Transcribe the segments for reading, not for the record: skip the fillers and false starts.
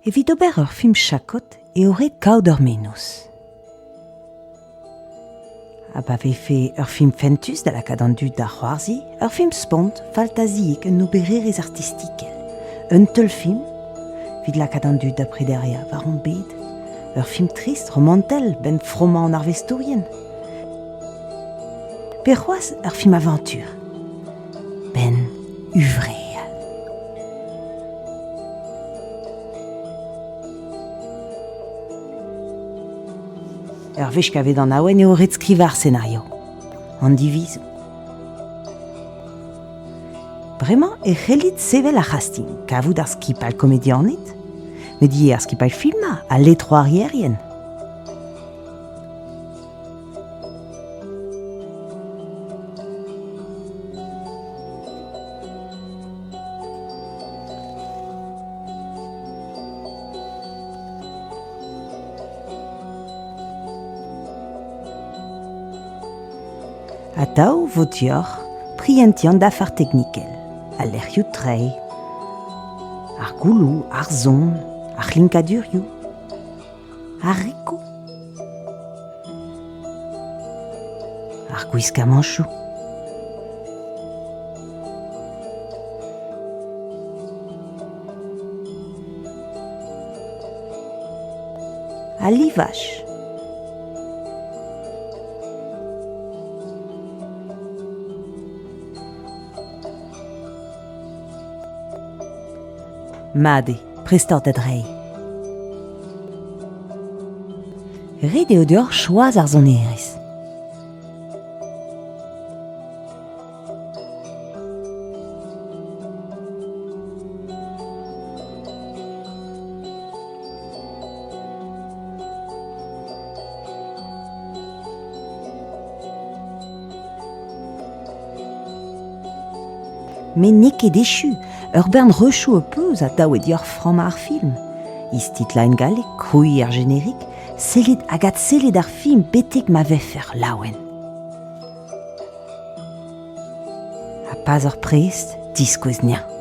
Evit ober ur film chakod eo ret kaout ur mennozh. Ha pa vefe ur film fentus da lakaat an dud da c'hoarzhiñ, ur film spont, faltaziek, un obererezh artistikel, un teulfilm evit lakaat an dud da prederiañ war hon bed, ur film trist, romantel, 'benn fromañ an arvestourien. Pe c'hoazh ur film avantur, 'benn huñvreal. Ur wech kavet an awen eo ret skrivañ ar senario, an divizoù. Bremañ e c'hellit sevel ar c'hasting, kavout ar skipailh komedianed, met ivez ar skipailh filmañ ha letroarierien. Atav 'vo deoc'h prientiñ an dafar teknikel, al lec'hioù treiñ, ar gouloù, ar son, ar c'hlinkadurioù, ar rikoù, ar gwiskamanchoù. Al livaj. Mat eo, prest oc'h da dreiñ. Ret eo deoc'h choaz ar sonerezh. Met n'eo ket echu, ur bern rechoù ho peus atav e deoc'h frammañ ar film. Istitlañ en galleg, krouiñ ar jenerik, sellit hag adsellit ar film betek ma vefec'h laouen. Ha pa'z oc'h prest, diskouez anezhañ.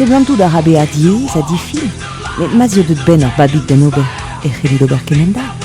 Seblantout a ra bezañ diaes ha difin, met ma 'z eo deut benn ur babig d'en ober e c'hellit ober kement-all.